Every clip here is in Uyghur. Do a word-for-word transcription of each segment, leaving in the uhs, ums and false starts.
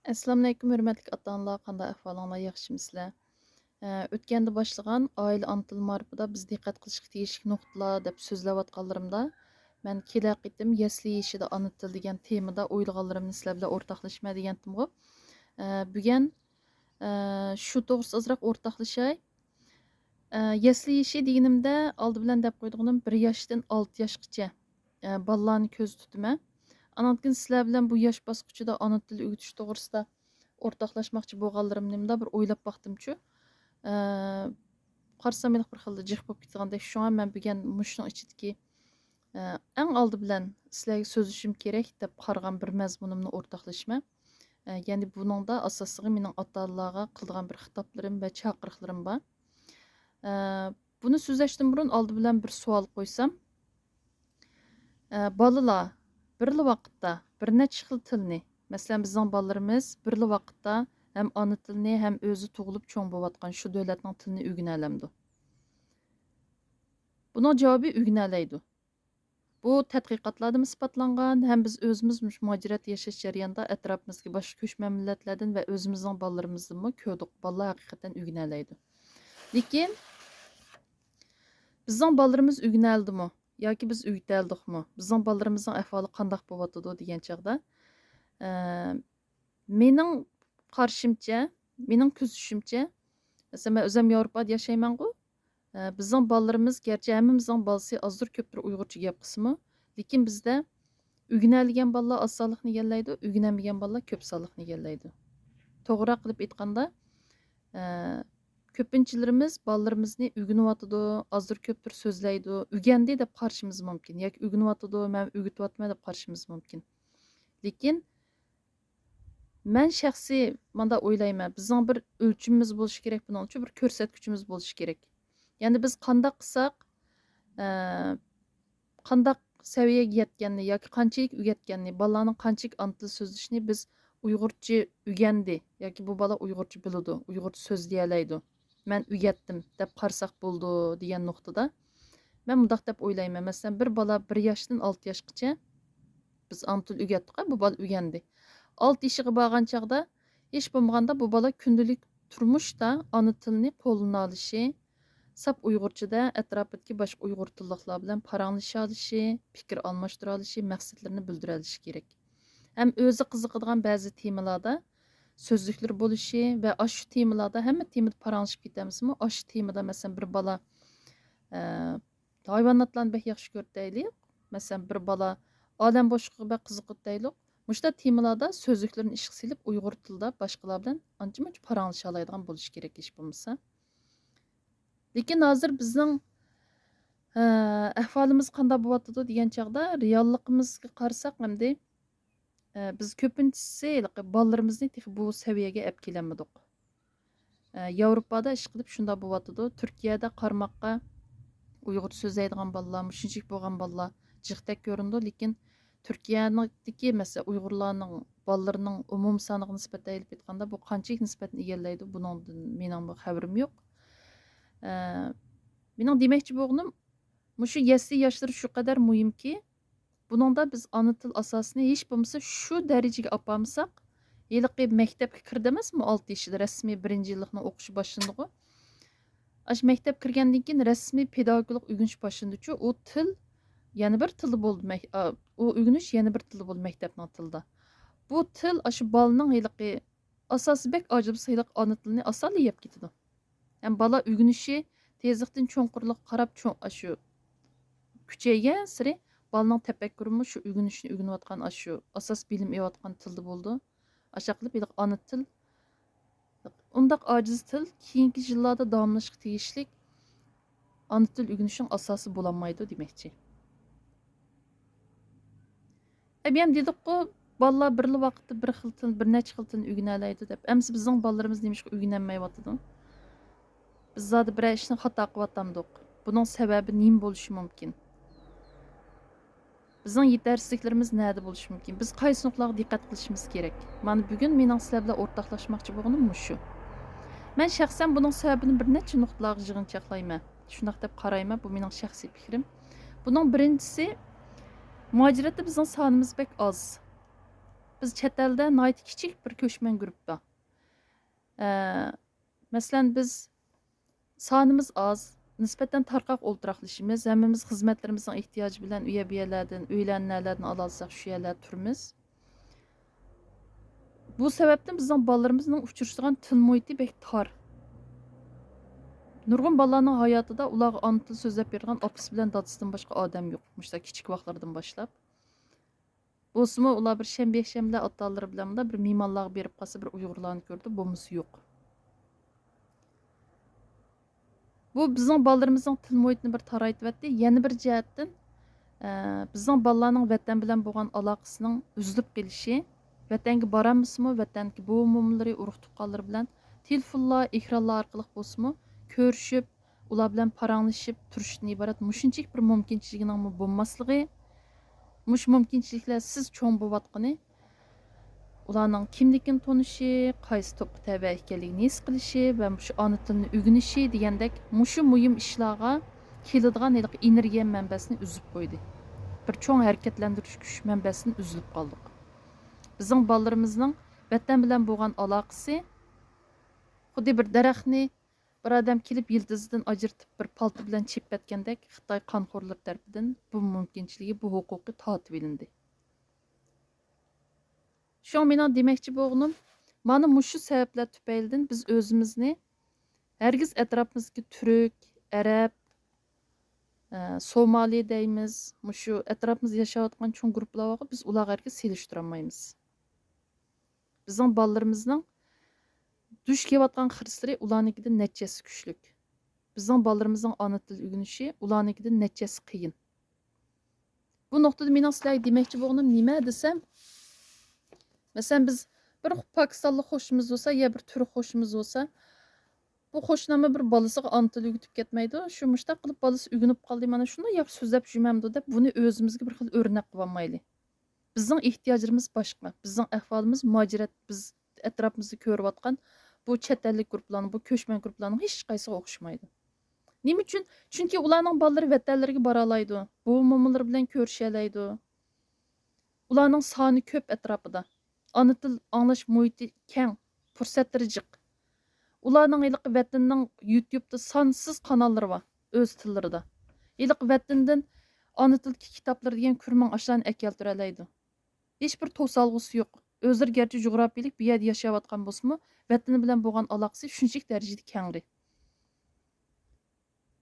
ئەسسالامۇئەلەيكۇم، ھۆرمەتلىك ئاتا-ئانىلار، قانداق ئەھۋالىڭلار، ياخشىمۇسىلەر؟ ئە، ئۆتكەندە باشلىغان ئائىلە ئانا تىل مائارىپىدا بىز دىققەت قىلىشقا تېگىشلىك نۇقتىلار دەپ سۆزلەۋاتقانلىرىمدا، مەن كېلەر قېتىم يەسلى يېشىدا ئانا تىل دېگەن تېمىدا ئويلىغانلىرىمنى سىلەر بىلەن ئورتاقلىشىمەن دېگەنتىمغۇ. ئە، بۈگۈن، ئە، شۇ توغرىسىدا ئازراق ئورتاقلىشاي. ئە، يەسلى يېشى دېگىنىمدە، ئالدى بىلەن دەپ قويىدىغىنىم، بىر ياشتىن ئالتە ياشقىچە، ئە، بالىلارنى كۆزدە تۇتىمەن. ئانان كېيىن سىلەر بىلەن بۇ ياش باسقۇچىدا ئانا تىل ئۆگىتىش توغرىسىدا ئورتاقلاشماقچى بولغانلىرىمنى مۇنداق بىر ئويلاپ باقتىمچۇ. ئە، قارىسام، ھېلىقى بىر خىلدا جىق بولۇپ كېتىدىغاندەك. شۇڭا مەن بۈگۈن مۇشۇنىڭ ئىچىدىكى، ئە، ئەڭ ئالدى بىلەن سىلەرگە سۆزلىشىم كېرەك دەپ قارىغان بىر مەزمۇنۇمنى ئورتاقلىشىمەن. ئە، يەنى بۇنىڭدا ئاساسلىقى مېنىڭ ئاتا-ئانىلارغا قىلىدىغان بىر خىتابلىرىم ۋە چاقىرىقلىرىم بار. ئە، بۇنى سۆزلەشتىن بۇرۇن ئالدى بىلەن بىر سوئال قويسام، ئە، بالىلار بىرلا ۋاقىتتا بىر نەچچە خىل تىلنى، مەسىلەن، بىزنىڭ بالىلىرىمىز بىرلا ۋاقىتتا ھەم ئانا تىلىنى، ھەم ئۆزى تۇغۇلۇپ چوڭ بولۇۋاتقان شۇ دۆلەتنىڭ تىلىنى ئۆگىنەلەمدۇ؟ بۇنىڭ جاۋابى ئۆگىنەلەيدۇ. بۇ تەتقىقاتلاردىمۇ ئىسپاتلانغان، ھەم بىز ئۆزىمىز مۇشۇ مۇھاجىرەتتە ياشاش جەريانىدا ئەتراپىمىزدىكى باشقا كۆچمەن مىللەتلەردىن ۋە ئۆزىمىزنىڭ بالىلىرىمىزدىنمۇ كۆردۇق، بالىلار ھەقىقەتەن ئۆگىنەلەيدۇ. لېكىن بىزنىڭ بالىلىرىمىز ئۆگىنەلدىمۇ ياكى بىز ئۆگىتەلدۇقمۇ؟ بىزنىڭ بالىلىرىمىزنىڭ ئەھۋالى قانداق بولۇۋاتىدۇ دېگەن چاغدا، ئە، مېنىڭ قارىشىمچە، مېنىڭ كۆزىتىشىمچە، مەسىلەن، مەن ئۆزۈم ياۋروپادا ياشايمەنغۇ. ئە، بىزنىڭ بالىلىرىمىز، گەرچە ھەممىمىزنىڭ بالىسى ئازدۇر كۆپتۇر ئۇيغۇرچە گەپ قىلسىمۇ، لېكىن بىزدە ئۆگىنەلىگەن بالىلار ئاز سانلىقنى ئىگىلەيدۇ، ئۆگىنەلمىگەن بالىلار كۆپ سانلىقنى ئىگىلەيدۇ. توغرىراق قىلىپ ئېيتقاندا، ئە، كۆپىنچىلىرىمىز بالىلىرىمىزنى ئۆگىنىۋاتىدۇ، ئازدۇر كۆپتۇر سۆزلەيدۇ، ئۆگەندى دەپ قارىشىمىز مۇمكىن ياكى ئۆگىنىۋاتىدۇ، مەن ئۆگىتىۋاتىمەن دەپ قارىشىمىز مۇمكىن. لېكىن مەن شەخسىي مانداق ئويلايمەن، بىزنىڭ بىر ئۆلچىمىمىز بولۇشى كېرەك، بۇنىڭ ئۈچۈن بىر كۆرسەتكۈچىمىز بولۇشى كېرەك. يەنى بىز قانداق قىلساق، ئە، قانداق سەۋىيەگە يەتكەننى ياكى قانچىلىك ئۆگەتكەننى، بالىلارنىڭ قانچىلىك ئانا تىل سۆزلىشىنى بىز ئۇيغۇرچە ئۆگەندى ياكى بۇ بالا ئۇيغۇرچە بىلىدۇ، ئۇيغۇرچە سۆزلىيەلەيدۇ، مەن ئۆگەتتىم دەپ قارىساق بولىدۇ دېگەن نۇقتىدا مەن مۇنداق دەپ ئويلايمەن. مەسىلەن، بىر بالا بىر ياشتىن ئالتە ياشقىچە بىز ئانا تىل ئۆگەتتۇق، بۇ بالا ئۆگەندى. ئالتە يېشىغا بارغان چاغدا ھېچ بولمىغاندا بۇ بالا كۈندىلىك تۇرمۇشتا ئانا تىلنى قوللىنالىشى، ساپ ئۇيغۇرچىدا ئەتراپىدىكى باشقا ئۇيغۇر تىللىقلار بىلەن پاراڭلىشالىشى، پىكىر ئالماشتۇرالىشى، مەقسەتلىرىنى بىلدۈرەلىشى كېرەك. ھەم ئۆزى قىزىقىدىغان بەزى تېمىلاردا سۆزلۈكلىرى بولۇشى ۋە ئاشۇ تېمىلاردا ھەممە تېمىدا پاراڭلىشىپ كېتەلمىسىمۇ، ئاشۇ تېمىدا، مەسىلەن، بىر بالا، ئە، ھايۋاناتلارنى بەك ياخشى كۆرىدۇ دەيلى. مەسىلەن، بىر بالا ئالەم بوشلۇقىغا بەك قىزىقىدۇ دەيلۇق. مۇشۇنداق تېمىلاردا سۆزلۈكلىرىنى ئىشقا سېلىپ، ئۇيغۇر تىلىدا باشقىلار بىلەن ئانچە-مۇنچە پاراڭلىشالايدىغان بولۇشى كېرەك ھېچ بولمىسا. لېكىن ھازىر بىزنىڭ، ئە، ئەھۋالىمىز قانداق بولۇۋاتىدۇ دېگەن چاغدا، رېئاللىقىمىزغا قارىساق ئەمدى، ئە، بىز كۆپىنچىسى ھېلىقى بالىلىرىمىزنى تېخى بۇ سەۋىيەگە ئەپ كېلەلمىدۇق. ئە، ياۋروپادا ئىشقىلىپ شۇنداق بولۇۋاتىدۇ. تۈركىيەدە قارىماققا ئۇيغۇر سۆزلەيدىغان بالىلار، مۇشۇنچىلىك بولغان بالىلار جىقتەك كۆرۈنىدۇ، لېكىن تۈركىيەنىڭدىكى، مەسىلەن، ئۇيغۇرلارنىڭ بالىلىرىنىڭ ئومۇمىي سانىغا نىسبەتەن ئېلىپ ئېيتقاندا، بۇ قانچىلىك نىسبەتنى ئىگىلەيدۇ، بۇنىڭدىن مېنىڭمۇ خەۋىرىم يوق. ئە، مېنىڭ دېمەكچى بولغىنىم، مۇشۇ يەسلى ياشلىرى شۇ قەدەر مۇھىمكى، بۇنىڭدا بىز ئانا تىل ئاساسىنى ھېچ بولمىسا شۇ دەرىجىگە ئاپارمىساق، ھېلىقى مەكتەپكە كىردى ئەمەسمۇ، ئالتە يېشىدا رەسمىي بىرىنچى يىللىقنىڭ ئوقۇشى باشلىنىدىغۇ. ئاشۇ مەكتەپ كىرگەندىن كېيىن رەسمىي پېداگوگىكلىق ئۆگىنىش باشلىنىدىچۇ، ئۇ تىل يەنە بىر تىلى بولدى، مەك-، ئا، ئۇ ئۆگىنىش يەنە بىر تىلى بولدى مەكتەپنىڭ تىلىدا. بۇ تىل ئاشۇ بالىنىڭ ھېلىقى ئاساسى بەك ئاجىز بولسا، ھېلىقى ئانا تىلىنى ئاسانلا يەپ كېتىدۇ. ھەم بالا ئۆگىنىشى تېزلىقتىن چوڭقۇرلۇققا قاراپ چوڭ-، ئاشۇ كۈچەيگەنسېرى بالىنىڭ تەپەككۇرىمۇ شۇ ئۆگىنىشنى ئۆگىنىۋاتقان، ئاشۇ ئاساس بىلىم ئېلىۋاتقان تىلدا بولىدۇ. ئاشۇنداق قىلىپ ھېلىقى ئانا تىل ئۇنداق ئاجىز تىل كېيىنكى يىللاردا داۋاملىشىشقا تېگىشلىك ئانا تىل ئۆگىنىشنىڭ ئاساسى بولالمايدۇ دېمەكچى. ئەبىيەم دېدۇققۇ، بالىلار بىرلا ۋاقىتتا بىر خىل تىل، بىر نەچچە خىل تىلنى ئۆگىنەلەيدۇ دەپ. ئەمىسە بىزنىڭ بالىلىرىمىز نېمىشقا ئۆگىنەلمەيۋاتىدۇ؟ بىز زادى بىرەر ئىشنى خاتا قىلىۋاتامدۇق؟ بۇنىڭ سەۋەبى نېمە بولۇشى مۇمكىن؟ بىزنىڭ يېتەرسىزلىكلىرىمىز نەدە بولۇشى مۇمكىن؟ بىز قايسى نۇقتىلارغا دىققەت قىلىشىمىز كېرەك؟ مانا بۈگۈن مېنىڭ سىلەر بىلەن ئورتاقلاشماقچى بولغىنىم مۇشۇ. مەن شەخسەن بۇنىڭ سەۋەبىنى بىر نەچچە نۇقتىلارغا يىغىنچاقلايمەن. شۇنداق دەپ قارايمەن، بۇ مېنىڭ شەخسىي پىكرىم. بۇنىڭ بىرىنچىسى، مۇھاجىرەتتە بىزنىڭ سانىمىز بەك ئاز. بىز چەت ئەلدە ناھايىتى كىچىك بىر كۆچمەن گۇرۇپپا. ئە، مەسىلەن، بىز سانىمىز ئاز، نىسبەتەن تارقاق ئولتۇراقلىشىمىز، ھەممىمىز خىزمەتلىرىمىزنىڭ ئېھتىياجى بىلەن ئۇ يەر بۇ يەرلەردىن، ئۆيلەرنى نەلەردىن ئالالىساق شۇ يەرلەردە تۇرىمىز. بۇ سەۋەبتىن بىزنىڭ بالىلىرىمىزنىڭ ئۇچرىشىدىغان تىل مۇھىتى بەك تار. نۇرغۇن بالىلارنىڭ ھاياتىدا ئۇلارغا ئانا تىل سۆزلەپ بېرىدىغان ئاپىسى بىلەن دادىسىدىن باشقا ئادەم يوق، مۇشۇنداق كىچىك ۋاقىتلىرىدىن باشلاپ. بولسىمۇ ئۇلار بىر شەنبە، يەكشەنبىلەر ئاتا-ئانىلىرى بىلەن مۇنداق بىر مېھمانلارغا بېرىپ قالسا، بىر ئۇيغۇرلارنى كۆرىدۇ، بولمىسا يوق. بۇ بىزنىڭ بالىلىرىمىزنىڭ تىل مۇھىتىنى بىر تارايتىۋەتتى. يەنە بىر جەھەتتىن، ئە، بىزنىڭ بالىلارنىڭ ۋەتەن بىلەن بولغان ئالاقىسىنىڭ ئۈزۈلۈپ قېلىشى، ۋەتەنگە بارالمىسىمۇ، ۋەتەندىكى بوۋا-مومىلىرى، ئۇرۇق-تۇغقانلىرى بىلەن تېلېفونلار، ئېكرانلار ئارقىلىق بولسىمۇ كۆرۈشۈپ، ئۇلار بىلەن پاراڭلىشىپ تۇرۇشتىن ئىبارەت مۇشۇنچىلىك بىر مۇمكىنچىلىكىنىڭمۇ بولماسلىقى، مۇشۇ مۇمكىنچىلىكلەر سىز چوڭ بولۇۋاتقىنى، ئۇلارنىڭ كىملىكىنى تونۇشى، قايسى توپقا تەۋە ئىكەنلىكىنى ھېس قىلىشى ۋە مۇشۇ ئانا تىلنى ئۆگىنىشى دېگەندەك مۇشۇ مۇھىم ئىشلارغا كېلىدىغان ھېلىقى ئېنېرگىيە مەنبەسىنى ئۈزۈپ قويدى. بىر چوڭ ھەرىكەتلەندۈرۈش كۈچ مەنبەسىدىن ئۈزۈلۈپ قالدۇق. بىزنىڭ بالىلىرىمىزنىڭ ۋەتەن بىلەن بولغان ئالاقىسى خۇددى بىر دەرەخنى بىر ئادەم كېلىپ يىلتىزىدىن ئاجرىتىپ، بىر پالتا بىلەن چېپىۋەتكەندەك، خىتاي قانخورلىرى تەرىپىدىن بۇ مۇمكىنچىلىكى، بۇ ھوقۇقى تارتىۋېلىندى. شۇڭا مېنىڭ دېمەكچى بولغىنىم، مانا مۇشۇ سەۋەبلەر تۈپەيلىدىن بىز ئۆزىمىزنى ھەرگىز ئەتراپىمىزدىكى تۈرك، ئەرەب، ئە، سومالى دەيمىز، مۇشۇ ئەتراپىمىزدا ياشاۋاتقان چوڭ گۇرۇپپىلار بارغۇ، بىز ئۇلارغا ھەرگىز سېلىشتۇرالمايمىز. بىزنىڭ بالىلىرىمىزنىڭ دۇچ كېلىۋاتقان خىرىسلىرى ئۇلارنىڭكىدىن نەچچە ھەسسە كۈچلۈك. بىزنىڭ بالىلىرىمىزنىڭ ئانا تىل ئۆگىنىشى ئۇلارنىڭكىدىن نەچچە ھەسسە قىيىن. بۇ نۇقتىدا مېنىڭ سىلەرگە دېمەكچى بولغىنىم نېمە دېسەم، مەسىلەن، بىز بىر پاكىستانلىق قوشنىمىز بولسا يا بىر تۈرك قوشنىمىز بولسا، بۇ قوشناممۇ بىر بالىسىغا ئانا تىل ئۆگىتىپ كەتمەيدۇ. شۇ مۇشتاق قىلىپ بالىسى ئۆگىنىپ قالدى، مانا شۇنداق ياخشى سۆزلەپ يۈرمەمدۇ دەپ، بۇنى ئۆزىمىزگە بىر خىل ئۆرنەك قىلىۋالمايلى. بىزنىڭ ئېھتىياجلىرىمىز باشقا. بىزنىڭ ئەھۋالىمىز مۇھاجىرەت، بىز ئەتراپىمىزدا كۆرۈۋاتقان بۇ چەت ئەللىك گۇرۇپپىلارنىڭ، بۇ كۆچمەن گۇرۇپپىلارنىڭ ھېچقايسىغا ئوخشىمايدۇ. نېمە ئۈچۈن؟ چۈنكى ئۇلارنىڭ بالىلىرى ۋەتەنلىرىگە بارالايدۇ، بوۋا-مومىلىرى بىلەن كۆرۈشەلەيدۇ. ئۇلارنىڭ سانى كۆپ ئەتراپىدا. ئانا تىل ئاڭلاش مۇھىتى كەڭ، پۇرسەتلىرى جىق. ئۇلارنىڭ ھېلىقى ۋەتىنىنىڭ يۇتيۇبتا سانسىز قاناللىرى بار، ئۆز تىللىرىدا. ھېلىقى ۋەتىنىدىن ئانا تىلدىكى كىتابلىرى دېگەن كۆرمەڭ ئاشۇلارنى ئەكەلتۈرەلەيدۇ. ھېچبىر توسالغۇسى يوق. ئۆزلىرى گەرچە جۇغراپىيىلىك بۇ يەردە ياشاۋاتقان بولسىمۇ، ۋەتىنى بىلەن بولغان ئالاقىسى شۇنچىلىك دەرىجىدە كەڭرى.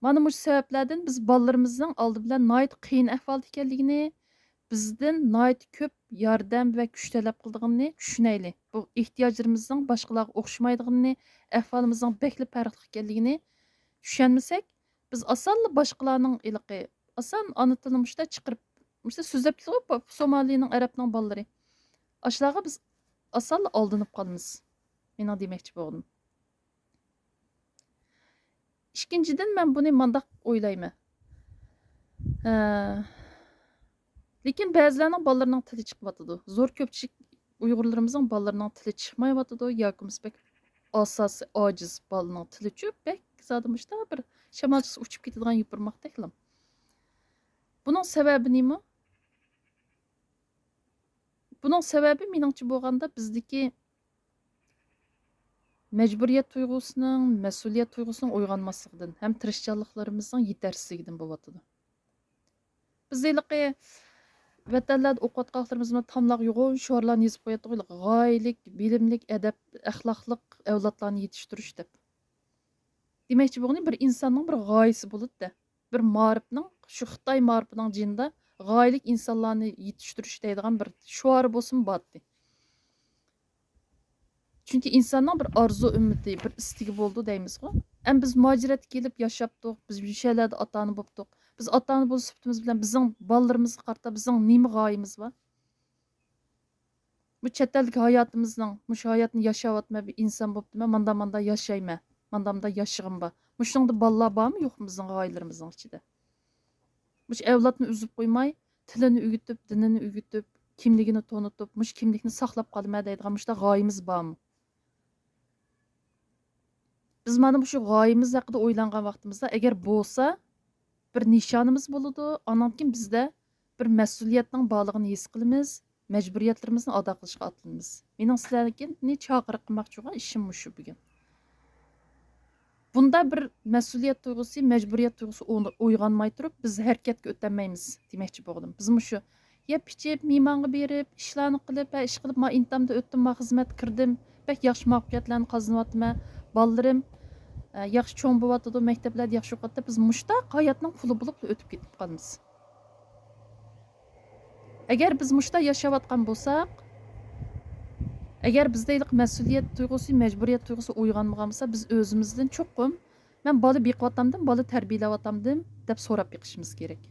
مانا مۇشۇ سەۋەبلەردىن بىز بالىلىرىمىزنىڭ ئالدى بىلەن ناھايىتى قىيىن ئەھۋالدا ئىكەنلىكىنى، بىزدىن ناھايىتى كۆپ ياردەم ۋە كۈچ تەلەپ قىلىدىغىنىنى چۈشىنەيلى. بۇ ئېھتىياجلىرىمىزنىڭ باشقىلارغا ئوخشىمايدىغىنىنى، ئەھۋالىمىزنىڭ بەكلا پەرقلىق ئىكەنلىكىنى چۈشەنمىسەك، بىز ئاسانلا باشقىلارنىڭ ھېلىقى، ئاسان ئانا تىلىنى مۇشۇنداق چىقىرىپ، مۇشۇنداق سۆزلەپ كېتىدىغۇ، سومالىنىڭ، ئەرەبنىڭ بالىلىرى. ئاشۇلارغا بىز ئاسانلا ئالدىنىپ قالىمىز. مېنىڭ دېمەكچى بولغىنىم. ئىككىنچىدىن، مەن بۇنى مانداق ئويلايمەن. ھە. لېكىن بەزىلەرنىڭ بالىلىرىنىڭ تىلى چىقىۋاتىدۇ. زور كۆپچىلىك ئۇيغۇرلىرىمىزنىڭ بالىلىرىنىڭ تىلى چىقمايۋاتىدۇ. ياكى بولمىسا بەك ئاساسىي ئاجىز بالىنىڭ تىلى چۈشۈپ، بەك زادى مۇشۇنداق بىر شامال چىقسا ئۇچۇپ كېتىدىغان يوپۇرماقتەكلا. بۇنىڭ سەۋەبى نېمە؟ بۇنىڭ سەۋەبى، مېنىڭچە بولغاندا، بىزدىكى مەجبۇرىيەت تۇيغۇسىنىڭ، مەسئۇلىيەت تۇيغۇسىنىڭ ئويغانماسلىقىدىن ھەم تىرىشچانلىقلىرىمىزنىڭ يېتەرسىزلىكىدىن بولۇۋاتىدۇ. بىز ھېلىقى ۋەتەنلەردە ئوقۇۋاتقان ۋاقىتلىرىمىزدا تاملارغا يوغان شوئارلارنى يېزىپ قوياتتۇق، ھېلىقى غايىلىك، بىلىملىك، ئەدەپ، ئەخلاقلىق ئەۋلادلارنى يېتىشتۈرۈش دەپ. دېمەكچى بولغىنى، بىر ئىنساننىڭ بىر غايىسى بولىدۇ-دە. بىر مائارىپنىڭ، شۇ خىتاي مائارىپىنىڭ جېنىدا غايىلىك ئىنسانلارنى يېتىشتۈرۈش دەيدىغان بىر شوئارى بولسىمۇ بارتتى. چۈنكى ئىنساننىڭ بىر ئارزۇ ئۈمىدى، بىر ئىستىكى بولىدۇ دەيمىزغۇ. ئەمما بىز مۇھاجىرەتكە كېلىپ ياشاپتۇق، بىز مۇشۇ يەرلەردە ئاتا-ئانا بوپتۇق. بىز ئاتا-ئانا بولۇش سۈپىتىمىز بىلەن بىزنىڭ بالىلىرىمىزغا قارىتا بىزنىڭ نېمە غايىمىز بار؟ بۇ چەت ئەلدىكى ھاياتىمىزنىڭ، مۇشۇ ھاياتنى ياشاۋاتىمەن، بىر ئىنسان بوپتىمەن، ماندا-ماندا ياشايمەن، ماندا-ماندا ياشىغىم بار. مۇشۇنىڭدا بالىلار بارمۇ، يوقمۇ بىزنىڭ غايىلىرىمىزنىڭ ئىچىدە؟ مۇشۇ ئەۋلادنى ئۈزۈپ قويماي، تىلىنى ئۆگىتىپ، دىنىنى ئۆگىتىپ، كىملىكىنى تونۇتۇپ، مۇشۇ كىملىكنى ساقلاپ قالىمەن دەيدىغان مۇشۇنداق غايىمىز بارمۇ؟ بىز مانا مۇشۇ غايىمىز ھەققىدە ئويلانغان ۋاقتىمىزدا، ئەگەر بولسا، بىر نىشانىمىز بولىدۇ، ئاندىن كېيىن بىزدە بىر مەسئۇلىيەتنىڭ بارلىقىنى ھېس قىلىمىز، مەجبۇرىيەتلىرىمىزنى ئادا قىلىشقا ئاتلىنىمىز. مېنىڭ سىلەرگە چاقىرىق قىلماقچى بولغان ئىشىم مۇشۇ بۈگۈن. بۇندا بىر مەسئۇلىيەت تۇيغۇسى، مەجبۇرىيەت تۇيغۇسى ئوي-، ئويغانماي تۇرۇپ، بىز ھەرىكەتكە ئۆتەلمەيمىز دېمەكچى بولغىنىم. بىز مۇشۇ يەپ ئىچىپ، مېھمانغا بېرىپ، ئىشلارنى قىلىپ، ھە، ئىش قىلىپ، ما ئىمتىھاندا ئۆتتۈم، ما خىزمەتكە كىردىم، بەك ياخشى مۇۋەپپەقىيەتلەرنى قازىنىۋاتىمەن، بالىلىرىم، ئە، ياخشى چوڭ بولۇۋاتىدۇ، مەكتەپلەردە ياخشى ئوقۇۋاتىدۇ، بىز مۇشۇنداق ھاياتنىڭ قۇلى بولۇپ ئۆتۈپ كېتىپ قالىمىز. ئەگەر بىز مۇشۇنداق ياشاۋاتقان بولساق، ئەگەر بىزدە ھېلىقى مەسئۇلىيەت تۇيغۇسى، مەجبۇرىيەت تۇيغۇسى ئويغانمىغان بولسا، بىز ئۆزىمىزدىن چوقۇم، مەن بالا بېقىۋاتامدىم، بالا تەربىيەلەۋاتامدىم دەپ سوراپ بېقىشىمىز كېرەك.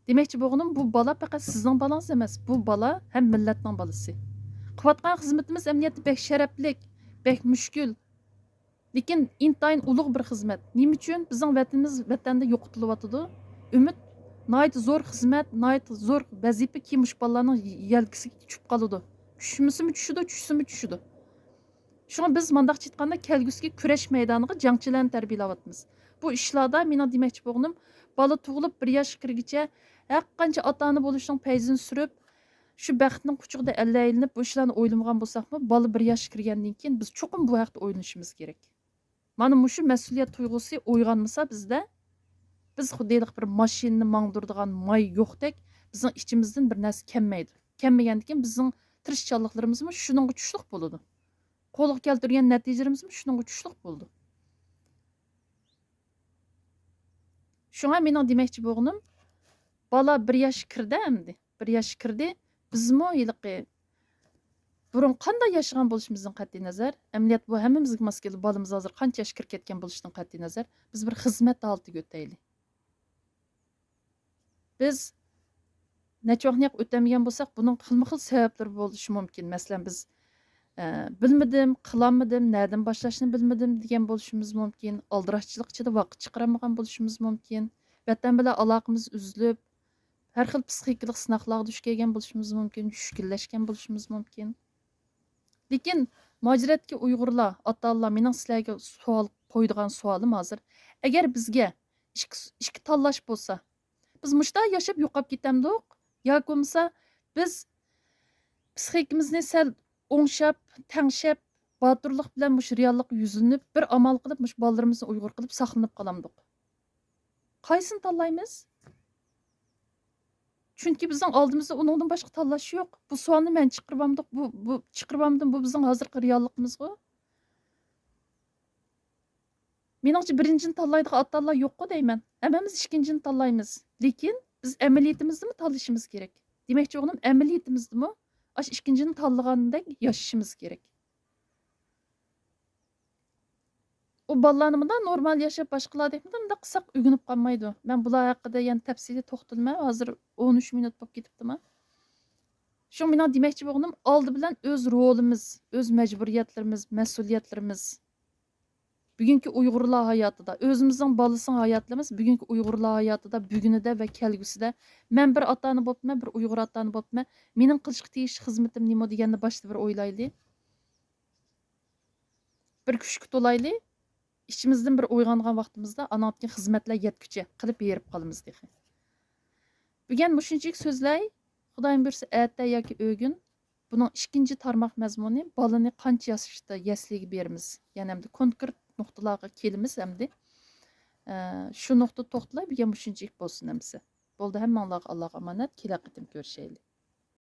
دېمەكچى بولغىنىم، بۇ بالا پەقەت سىزنىڭ بالىڭىز ئەمەس، بۇ بالا ھەم مىللەتنىڭ بالىسى. قىلىۋاتقان خىزمىتىمىز ئەمەلىيەتتە بەك شەرەپلىك، بەك مۈشكۈل، لېكىن ئىنتايىن ئۇلۇغ بىر خىزمەت. نېمە ئۈچۈن بىزنىڭ ۋەتىنىمىز ۋەتەندە يوقىتىلىۋاتىدۇ؟ ئۈمىد، ناھايىتى زور خىزمەت، ناھايىتى زور ۋەزىپە، كېيىن مۇشۇ بالىلارنىڭ يەلكىسىگە چۈشۈپ قالىدۇ. چۈشمىسىمۇ چۈشىدۇ، چۈشسىمۇ چۈشىدۇ. شۇڭا بىز مانداقچە ئېيتقاندا، كەلگۈسىدىكى كۈرەش مەيدانىغا جەڭچىلەرنى تەربىيەلەۋاتىمىز. بۇ ئىشلاردا مېنىڭ دېمەكچى بولغىنىم، بالا تۇغۇلۇپ بىر ياشقا كىرگۈچە ھەرقانچە ئاتا-ئانا بولۇشنىڭ پەيزىنى سۈرۈپ، شۇ بەختنىڭ قۇچىقىدا ئەللەيلىنىپ، بۇ ئىشلارنى ئويلىمىغان بولساقمۇ، بالا بىر ياشقا كىرگەندىن كېيىن بىز چوقۇم بۇ ھەقتە ئويلىنىشىمىز كېرەك. مانا مۇشۇ مەسئۇلىيەت تۇيغۇسى ئويغانمىسا بىزدە، بىز خۇددى ھېلىقى بىر ماشىنىنى ماڭدۇرىدىغان ماي يوقتەك، بىزنىڭ ئىچىمىزدىن بىر نەرسە كەلمەيدۇ. كەلمىگەندىن كېيىن بىزنىڭ تىرىشچانلىقلىرىمىزمۇ شۇنىڭغا چۈشلۈك بولىدۇ. قولغا كەلتۈرگەن نەتىجىلىرىمىزمۇ شۇنىڭغا چۈشلۈك بولىدۇ. شۇڭا مېنىڭ دېمەكچى بولغىنىم، بالا بىر ياشقا كىردى ئەمدى. بىر ياشقا كىردى. بىزمۇ ھېلىقى بۇرۇن قانداق ياشىغان بولۇشىمىزدىن قەتئىينەزەر، ئەمەلىيەت بۇ ھەممىمىزگە ماس كېلىدۇ، بالىمىز ھازىر قانچە ياشقا كىرىپ كەتكەن بولۇشىدىن قەتئىينەزەر، بىز بىر خىزمەت ھالىتىگە ئۆتەيلى. بىز نەچچە ۋاقىتنى ياق ئۆتەلمىگەن بولساق، بۇنىڭ خىلمۇ خىل سەۋەبلىرى بولۇشى مۇمكىن. مەسىلەن، بىز، ئە، بىلمىدىم، قىلالمىدىم، نەدىن باشلاشنى بىلمىدىم دېگەن بولۇشىمىز مۇمكىن. ئالدىراشچىلىق ئىچىدە ۋاقىت چىقىرالمىغان بولۇشىمىز مۇمكىن. ۋەتەن بىلەن ئالاقىمىز ئۈزۈلۈپ، ھەر خىل پسىخىكىلىق سىناقلارغا دۇچ كەلگەن بولۇشىمىز مۇمكىن، چۈشكۈنلەشكەن بولۇشىمىز مۇمكىن. لېكىن مۇھاجىرەتتىكى ئۇيغۇرلار، ئاتا-ئانىلار، مېنىڭ سىلەرگە سوئال قويىدىغان سوئالىم ھازىر. ئەگەر بىزگە ئىككى، ئىككى تاللاش بولسا، بىز مۇشۇنداق ياشاپ يوقاپ كېتەمدۇق؟ ياكى بولمىسا بىز پسىخىكىمىزنى سەل ئوڭشاپ، تەڭشەپ، باتۇرلۇق بىلەن مۇشۇ رېئاللىققا يۈزلىنىپ، بىر ئامال قىلىپ مۇشۇ بالىلىرىمىزنى ئۇيغۇر قىلىپ ساقلىنىپ قالامدۇق؟ قايسىنى تاللايمىز؟ چۈنكى بىزنىڭ ئالدىمىزدا ئۇنىڭدىن باشقا تاللاش يوق. بۇ سوئالنى مەن چىقىرىۋامدۇق، بۇ، بۇ چىقىرىۋامدىم، بۇ بىزنىڭ ھازىرقى رېئاللىقىمىزغۇ. مېنىڭچە بىرىنچىنى تاللايدىغان ئاتا-ئانىلار يوققۇ دەيمەن. ھەممىمىز ئىككىنچىنى تاللايمىز. لېكىن بىز ئەمەلىيىتىمىزدىمۇ تاللىشىمىز كېرەك. دېمەكچى بولغىنىم، ئەمەلىيىتىمىزدىمۇ ئاشۇ ئىككىنچىنى تاللىغاندەك ياشىشىمىز كېرەك. ئۇ بالىلارنى مۇنداق نورمال ياشاپ، باشقىلاردەك مۇنداق، مۇنداق قىلساق ئۆگىنىپ قالمايدۇ. مەن بۇلار ھەققىدە يەنە تەپسىلىي توختىلىمەن. ھازىر ئون ئۈچ مىنۇت بولۇپ كېتىپتىما. شۇڭا مېنىڭ دېمەكچى بولغىنىم، ئالدى بىلەن ئۆز رولىمىز، ئۆز مەجبۇرىيەتلىرىمىز، مەسئۇلىيەتلىرىمىز. بۈگۈنكى ئۇيغۇرلار ھاياتىدا، ئۆزىمىزنىڭ بالىسىنىڭ ھاياتىمىز، بۈگۈنكى ئۇيغۇرلار ھاياتىدا، بۈگۈنىدە ۋە كەلگۈسىدە، مەن بىر ئاتا-ئانا بوپتىمەن، بىر ئۇيغۇر ئاتا-ئانا بوپتىمەن، مېنىڭ قىلىشقا تېگىشلىك خىزمىتىم نېمە دېگەننى باشتا بىر ئويلايلى. بىر كۈچكە تولايلى. ئىچىمىزدىن بىر ئويغانغان ۋاقتىمىزدا، ئانىڭدىن كېيىن خىزمەتلەر يەتكۈچە قىلىپ ھېرىپ قالىمىز تېخى. بۈگۈن مۇشۇنچىلىك سۆزلەي. خۇدايىم بۇيرۇسا، ئەتە ياكى ئۆگۈن بۇنىڭ ئىككىنچى تارماق مەزمۇنى، بالىنى قانچە ياشتا يەسلىگە بېرىمىز؟ يەنى ئەمدى كونكرېت نۇقتىلارغا كېلىمىز ئەمدى. ئە، شۇ نۇقتىدا توختىلاي، بۈگۈن مۇشۇنچىلىك بولسۇن ئەمىسە. بولدى، ھەممىڭلارغا ئاللاغا ئامانەت، كېلەر قېتىم كۆرۈشەيلى.